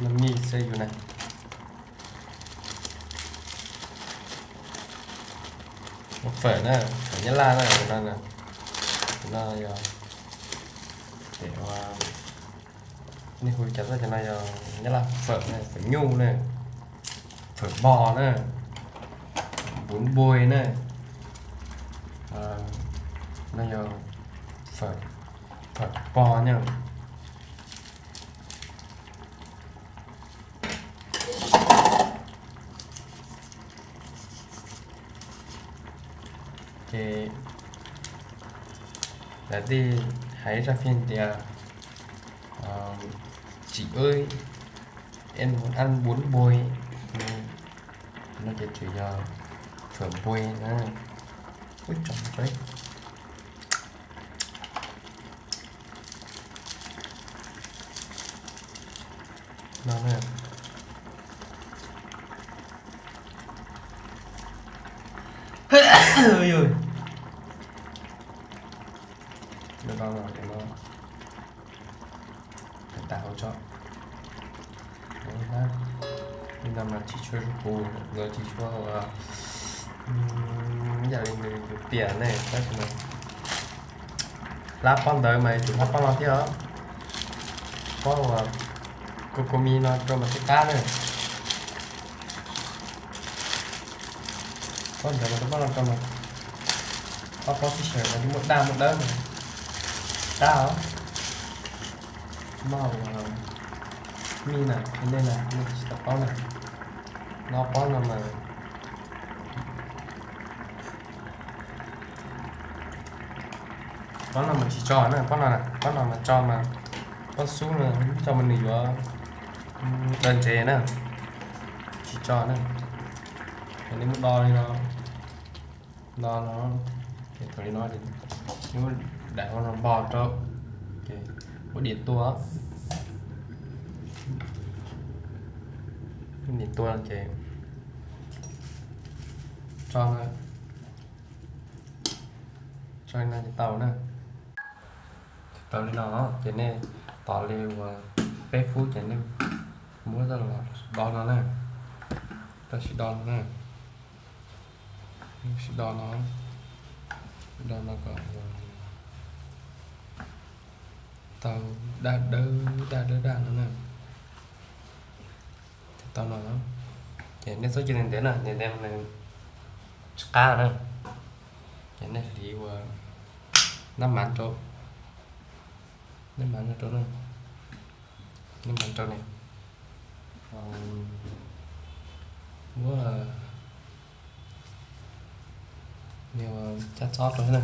Noj mij xwb yus na. Fawm na, fawm Nyab Laj na, tus no, tus no yog, nej hu cas xwb, cov no yog Nyab Laj fawm na, fawm nyuj na, fawm bò na, bún bùi na, no yog fawm pog na. Ces lawv thiaj hais zaj phim tias chỉ ơi, em muốn ăn bún bùi. No ces tsuas yog fawm bùi na. Ub, tso tso no na. Ui, ui. Lawv no, lawv no, lawv tas hauv tso. Li no mas tsis tshua zoo pus, nkawd tsis tshua ua, yam li nws yus tiam ne, tab sis mas hlab pob ntawd mas yuav tsum hlab pob no thiab os. Pob uas Cocomi no rau mas thiaj qab na. Pob ntawd mas rau pob no rau mas, ob pob sib xyaw mas yeej muaj daj muaj dawb mas qab os. Moj uas mij na, nej na, nej tsis tau paub na. No pob no mas, pob no mas tsis tso na, pob no, pob no mas tso mas, pob xub no tso mas nws yuav daw ntsev na, tsis tso na. Ces nej muab do li no, do no, ces thaum li no ces nej muab daim hauv no npog rau, ces muab diam tuaj, diam tuaj ces tso na. Tso li no ces tau na. Tau li no ces nej tos li uas peb phub ces nej muab tau los do no na. Tau sib do no na. Sib do no, do no kom tau daj dawb daj dawb daj no na. Tau no, ces nej txhob cia ntev ntev na, ntev ntev nws tsis qab na. Ces nej hliv ua nab mav rau, nab mav no rau na, nab mav rau ne, muab caj txob rau thiab na,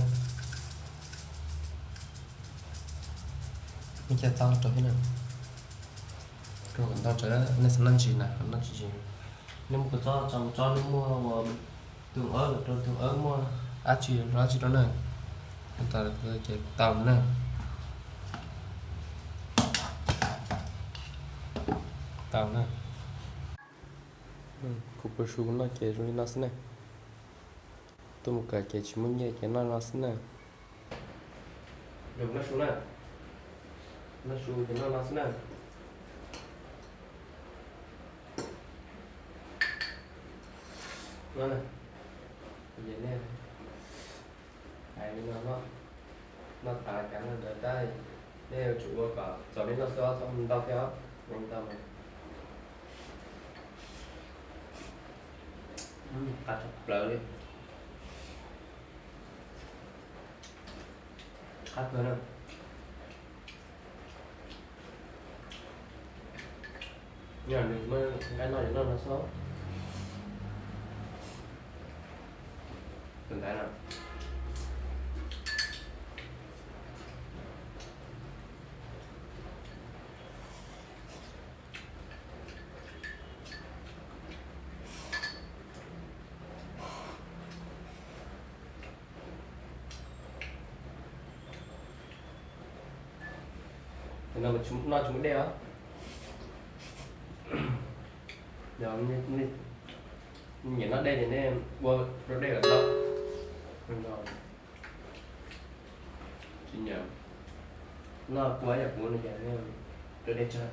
muab caj txob rau thiab na. Rau kom ntau tsawv, nej xav noj tsis na, noj tsis, nej muab kua txob tso mus tsob, nej muaj ua tus awb los rau, tus awb muaj dab tsi los dab tsi rau na. Ces tau na, tau na. Kuv pus su no ces zoo li no xwb na. Tuaj mus kawm ces tsis muaj nyiaj ces noj no xwb na. Noj su na, noj su ces noj no xwb na. No na, ces nej hais li no no, Noj tas kav noj ntawd tab, nej yuav tsum ua kom txaus li no xwb, txhob ntau thiab, ntau mas qab tshaj plaws li. Qab kawg na. Yog nws muaj nqaij noj yuav noj no xwb. Tus ntawd na. Noj tsis muaj dej os. Yog nej nyiam noj dej ces nej ua rau dej lawm no. Tsis nyiam noj kua yam kuv no ces nej rau dej tsawg.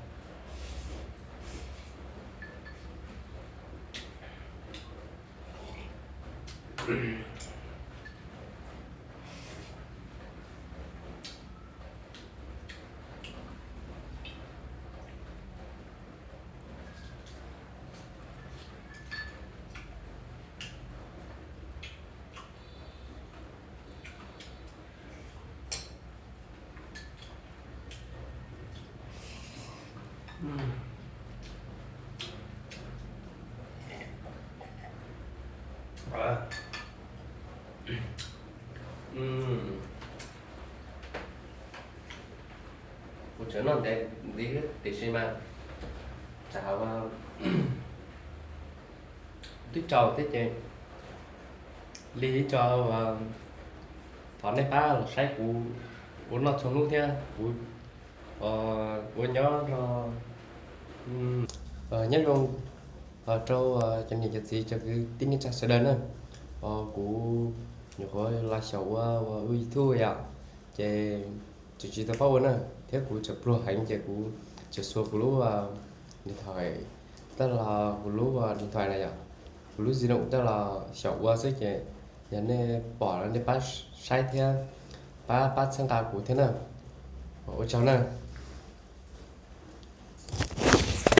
Kuv tseem noj ntev ntxiv tiam sis mas tam twb tsaus thiab ces li ib co, thov nej pab los saib kuv ua noj txhua hnub thiab kuv ua nyob nrog nyob zoo rau cov niam cov txiv cov kwv tij neej tsa sawv daws na. Kuv nyuam qhuav los xyaum ua ua YouTube yom, ces tseem tsis tau paub ua na, thiab kuv tseem pluag heev ces kuv tseem xuas kuv lub điện thoại, tej los kuv lub điện thoại na yom, kuv lub di động tej los xyaum ua xwb ces yog nej pom los nej pab saib thiab pab pab txhawb nqa kuv thiab na. Ua tsaug na.